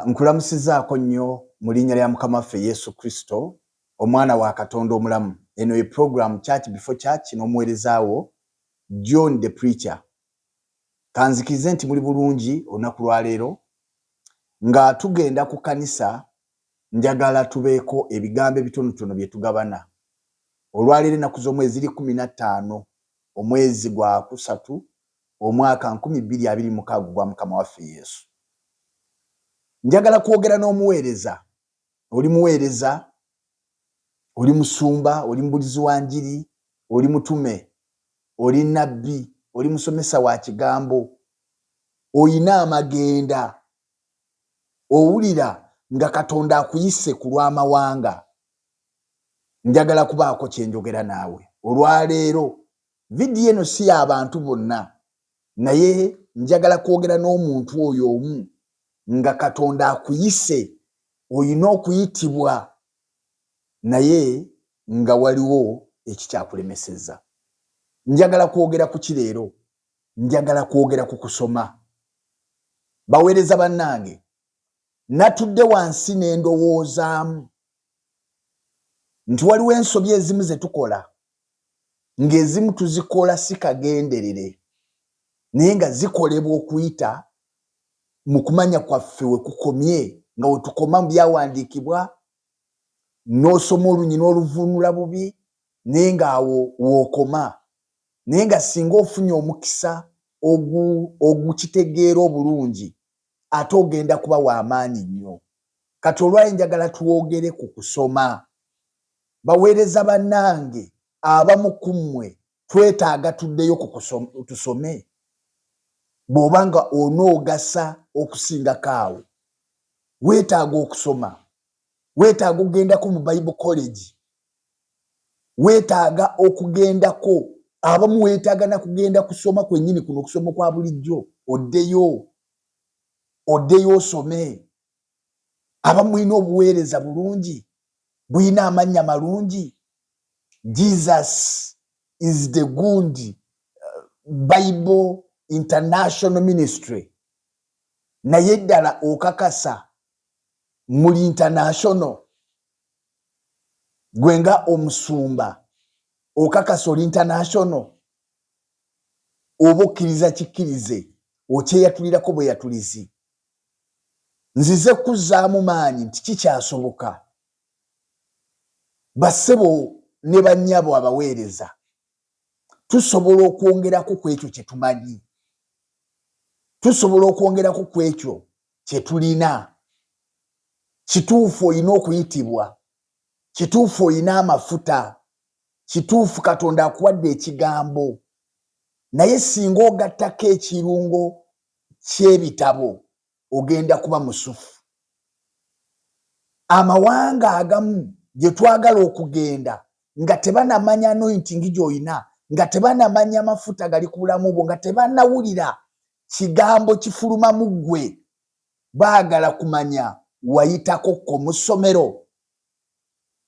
Nkulamusizaako nnyo mu linnya lya Mukama waffe Yesu Kristo, omwana wa Katonda omulamu. Eno ye program Church Before Church n'omuweereza wo John the Preacher. Kanzikirize nti muli bulungi olunaku lwaleero. Nga tugenda ku kkanisa, njagala tubeeko ebigambo ebitonotono bye tugabana. Olwaleero ennaku z'omwezi ziri 15 omwezi gwa kusatu omwaka 2026 gwa Mukama waffe Yesu. Njagala kwogera n'omuweereza. Oli muweereza, oli musumba, oli mubulizi wa njiri, oli mutume, oli nabbi, oli musomesa wa kigambo, olina amagenda, owulira nga Katonda akuyise ku lw'amawanga. Njagala kubaako kye njogera naawe olwaleero. Vidiyo eno si ya bantu bonna, naye njagala kwogera n'omuntu oyo omu nga Katonda akuyise, olina okuyitibwa naye nga waliwo ekikyakulemesezza. Njagala kwogera ku ki leero? Njagala kwogera ku kusoma. Baweereza bannange, natudde wansi ne ndowoozaamu nti waliwo ensobi ezimu ze tukola ng'ezimu tuzikola si kagenderere naye nga zikolebwa okuyita mu kumanya kwaffe we kukomye, nga we tukoma mu byawandiikibwa, n'osoma olunyi n'oluvuunula bubi naye ng'awo w'okoma. Naye nga singa ofunye omukisa ogukitegeera obulungi, ate ogenda kuba wa maanyi nnyo. Kati olwayo njagala twogere ku kusoma. Baweereza bannange, abamu ku mmwe twetaaga tuddeyo ku tusome. Bw'oba nga onoogasa okusingako awo, weetaaga okusoma, weetaaga okugendako mu Bible College, weetaaga okugendako, abamu weetaaga na kugenda kusoma kwennyini kuno okusoma kwa bulijjo, oddeyo oddeyo osome. Abamu mulina obuweereza bulungi, bulina amannya malungi, Jesus is the Good Bible International Ministry, naye ddala okakasa muli international? Gwe nga omusumba okakasa oli international, oba okkiriza kikkirize okyeyatulirako bwe yatulizi? Nzize kuzzaamu maanyi nti kikyasoboka. Bassebo ne bannyabo abaweereza, tusobola okwongerako ku ekyo kye tumanyi, tusobola okwongerako ku ekyo kye tulina. Kituufu olina okuyitibwa, kituufu olina amafuta, kituufu Katonda akuwadde ekigambo, naye singa ogattako ekirungo ky'ebitabo ogenda kuba musufu. Amawanga agamu gye twagala okugenda nga tebanamanya anointing gy'olina, nga tebanamanya mafuta gali ku bulamu bwo, nga tebanawulira kigambo kifuluma mu ggwe, baagala kumanya wayitako ko mu ssomero,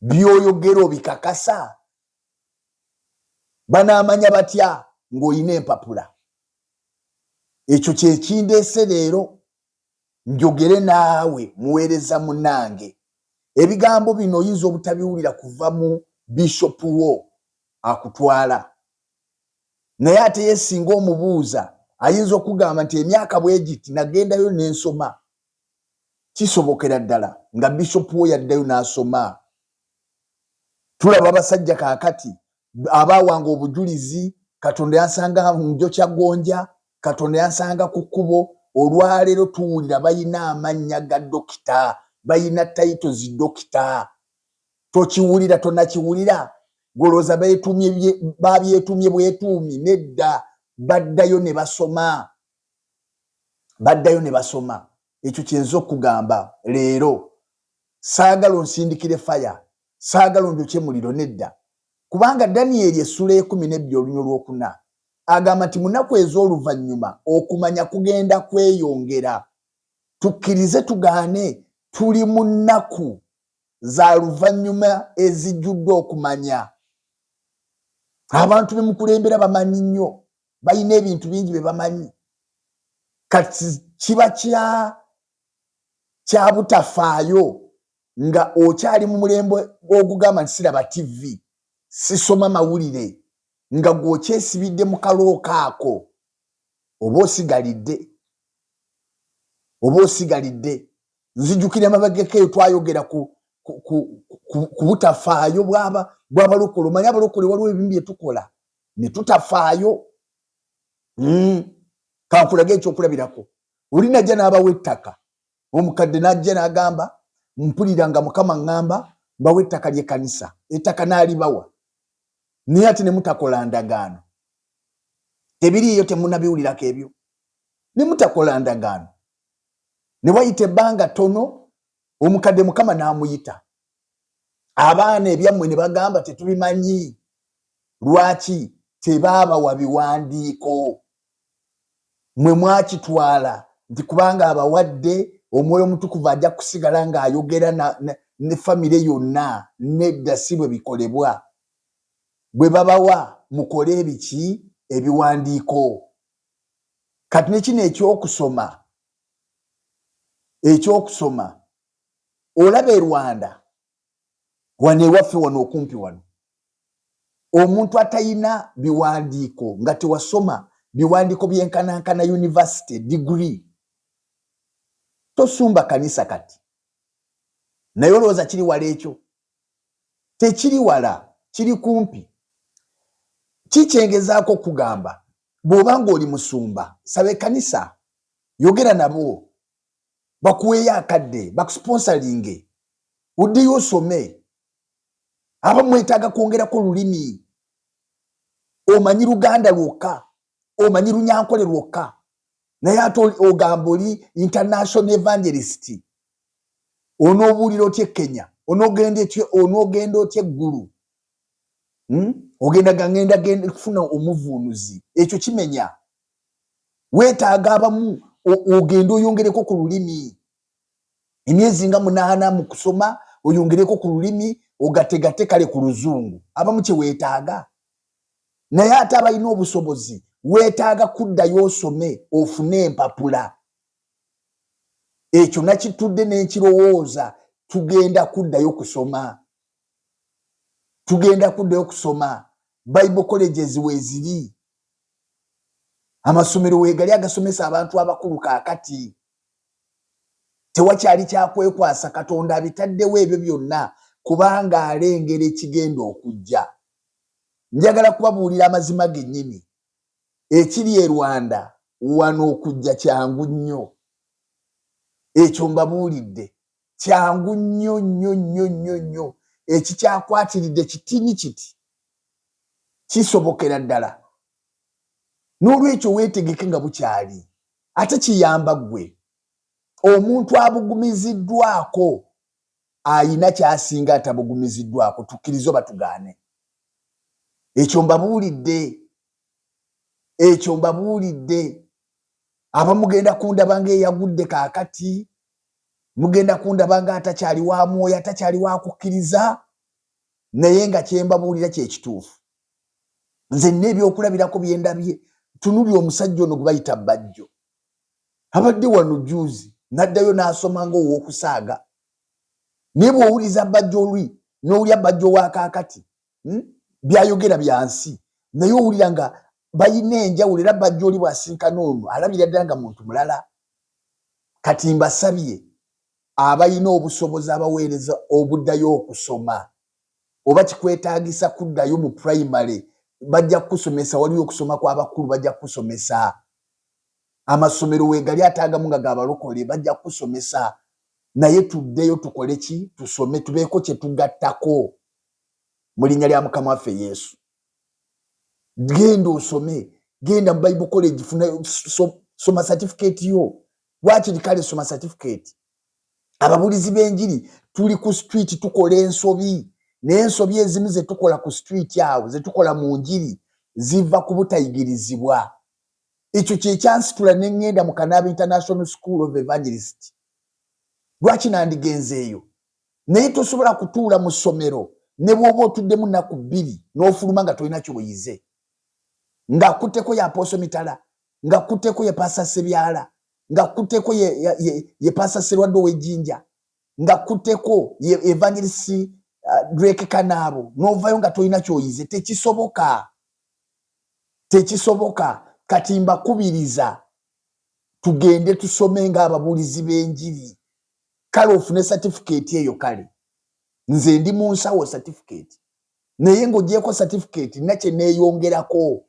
by'oyogera obikakasa. Banaamanya batya ng'olina empapula? Ekyo kye kindeese leero njogere naawe muweereza munnange. Ebigambo bino oyinza obutabiwulira kuva mu bishopu wo akutwala, naye ate ye singa omubuuza ayinza okugamba nti emyaka bwe giti nagendayo ne nsoma. Kisobokera ddala nga bishopu wo yaddayo n'asoma. Tulaba abasajja kaakati abaawanga obujulizi, Katonda yansanga njokya gonja, Katonda yansanga ku kkubo. Olwaleero tuwulira balina amannya ga dokita, balina titles dokita. Tokiwulira? Tonakiwulira? Golowooza babyetumye bwetuumi? Nedda, baddayo ne basoma, baddayo ne basoma. Ekyo kyenza okugamba leero. Saagala onsindikire faya, saagala onjokye muliro, nedda, kubanga Daniyeri essula 12 oluny olwokuna agamba nti mu nnaku ez'oluvannyuma okumanya kugenda kweyongera. Tukkirize tugaane, tuli mu nnaku za luvannyuma ezijjudde okumanya. Abantu be mukulembera bamanyi nnyo, balina ebintu bingi bye bamanyi. Kati kiba kya Kya butafaayo nga okyali mu mulembe ogugamba nti siraba ttivi, sisoma mawulire, nga gw'okyesibidde mu kalooka ako, oba osigalidde, oba osigalidde. Nzijukira amabegeko eyo twayogera ku butafaayo bw'abalokole. Omanyi abalokole waliwo ebimu bye tukola ne tutafaayo. Kankulage ekyokulabirako. Oli najja n'abawa ettaka, omukadde n'ajja n'agamba, "Mpulira nga Mukama ŋŋamba mbawa ettaka ly'ekkanisa." Ettaka n'alibawa, naye ate ne mutakola ndagaano. Tebiriiyo, temunabiwulirako ebyo? Ne mutakola ndagaano, ne wayita ebbanga ttono, omukadde Mukama n'amuyita. Abaana ebyammwe ne bagamba tetubimanyi. Lwaki tebaabawa biwandiiko? Mwe mwakitwala nti kubanga abawadde, Omwoyo Omutukuvu ajja kusigala ng'ayogera ne famire yonna. Nedda, si bwe bikolebwa. Bwe babawa, mukole ebiki? Ebiwandiiko. Kati ne kino ekyokusoma, olaba e Rwanda wano ewaffe wano okumpi wano, omuntu atayina biwandiiko, nga tewasoma biwandiiko byenkanankana university degree, tosumba kanisa. Kati naye olowooza kiri wala? Ekyo tekiri wala, kiri kumpi. Kikyengezaako okugamba, bw'oba ng'oli musumba, saba ekkanisa, yogera nabo bakuweeyo akadde, bakusponsoringe, oddeyo osome. Abamu mwetaaga kwongerako lulimi. Omanyi Luganda lwokka, omanyi Lunyankole lwokka, naye ate ogamba oli international evangelist. Onoobuulira otya e Kenya? Onoogenda otya eggulu? Ogenda gangenda genda kufuna omuvuunuzi. Ekyo kimenya. Weetaaga abamu ogende oyongereko ku lulimi emyezi nga 8 mu kusoma, oyongereko ku lulimi, ogategate kale ku Luzungu. Abamu kyeweetaaga. Naye ate abalina obusobozi, weetaaga kuddayo osome, ofune empapula. Ekyo nakitudde n'enkirowooza. Tugenda kuddayo kusoma, tugenda kuddayo kusoma. Bible colleges weeziri, amasomero weegali agasomesa abantu abakulu. Kaakati tewakyali kyakwekwasa. Katonda abitaddewo ebyo byonna kubanga alengera ekigenda okujja. Njagala kubabuulira amazima gennyini. Ekiri e Rwanda wano okujja kyangu nnyo. Ekyo mbabuulidde, kyangu nnyo nnyo nnyo nnyo nnyo. Ekikyakwatiridde kitini kiti, kisobokera ddala. N'olwekyo weetegeke nga bukyali. Ate kiyamba ggwe omuntu abugumiziddwako, ayina kyasinga atabugumiziddwako. Tukkirize oba tugaane, ekyo mbabuulidde, ekyo mbabuulidde. Abamugenda kundaba ng'eyagudde kaakati, mugenda kundaba nga atakyali wa mwoyo, atakyali wa kukkiriza, naye nga kyembabuulira kyekituufu. Nze nina ebyokulabirako byendabye. Tunuli omusajja ono gwe bayita Bajjo, abadde wano juzi, n'addayo n'asoma nga ow'okusaaga. Naye bw'owuliza Bajjo olwi n'owulya Bajjo wa kaakati, Byayogera byansi, naye owulira nga bayina enjawulo. Era Bajjo oli bw'asinkana ono, alabira ddala nga muntu mulala. Kati mbasabye abalina obusobozi, abaweereza, obuddayo okusoma. Oba kikwetaagisa kuddayo mu primary, bajja kukusomesa. Waliwo okusoma kw'abakulu, bajja kukusomesa. Amasomero weegali ataagamu nga gabalokole, bajja kukusomesa. Naye tuddeyo tukole ki? Tusome, tubeeko kye tugattako mu linnya lya Mukama waffe Yesu. Genda osome, genda mu Bible college, funa soma certificate yo wakiri. Kale soma certificate. Ababulizi b'enjiri tuli ku street tukola ensobi, naye ensobi ezimu zetukola ku street awo, zetukola mu njiri, ziva ku butayigirizibwa. Ekyo kyekyansitula ne ŋŋenda mu Kanaaba International School of Evangelist. Lwaki nandigenzeeyo? Naye tosobola kutuula mu ssomero ne bw'oba otuddemu nnaku 2 n'ofuluma nga tolina kyoyize, ng'akutteko ya Apostle Mitala, ng'akutteko ye Pastor Sebyala. nga kutteko ye, ye, ye Pastor Serwadde ow'Ejjinja, nga kutteko ye Evangelist Drake Kanaabo, n'ovayo nga tolina kyoyize. Tekisoboka, tekisoboka. Kati mbakubiriza tugende tusome ng'ababuulizi b'enjiri. Kale ofune certificate eyo. Kale nze ndi mu nsawo certificate, naye ng'ogyeko certificate nina kye neeyongerako.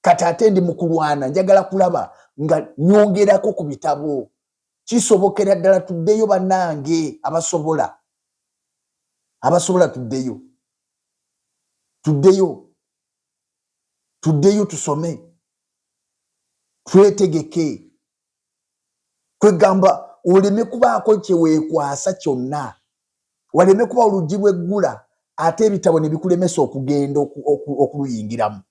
Kati ate ndi mu kulwana, njagala kulaba nga nyongerako ku bitabo. Kisobokera ddala. Tuddeyo bannange, abasobola, abasobola tuddeyo, tuddeyo, tuddeyo tusome, twetegeke. Kwegamba oleme kubaako kyeweekwasa kyonna, waleme kuba oluggi lweggula ate ebitabo ne bikulemesa okugenda okuluyingiramu.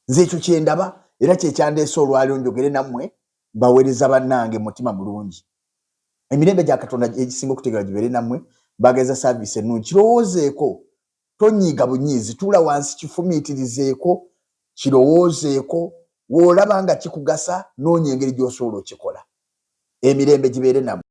Nze ekyo kyendaba era kyekyandeese olwaliro njogere nammwe baweereza bannange. Mutima mulungi, emirembe gya Katonda egisinga okutegeera gibeere nammwe. Bageza service ennungi. Kirowoozeeko, tonyiiga bunyiizi, tuula wansi kifumiitirizeeko, kirowoozeeko. W'olaba nga kikugasa, noonya engeri gy'osobola okikola. Emirembe gibeere nammwe.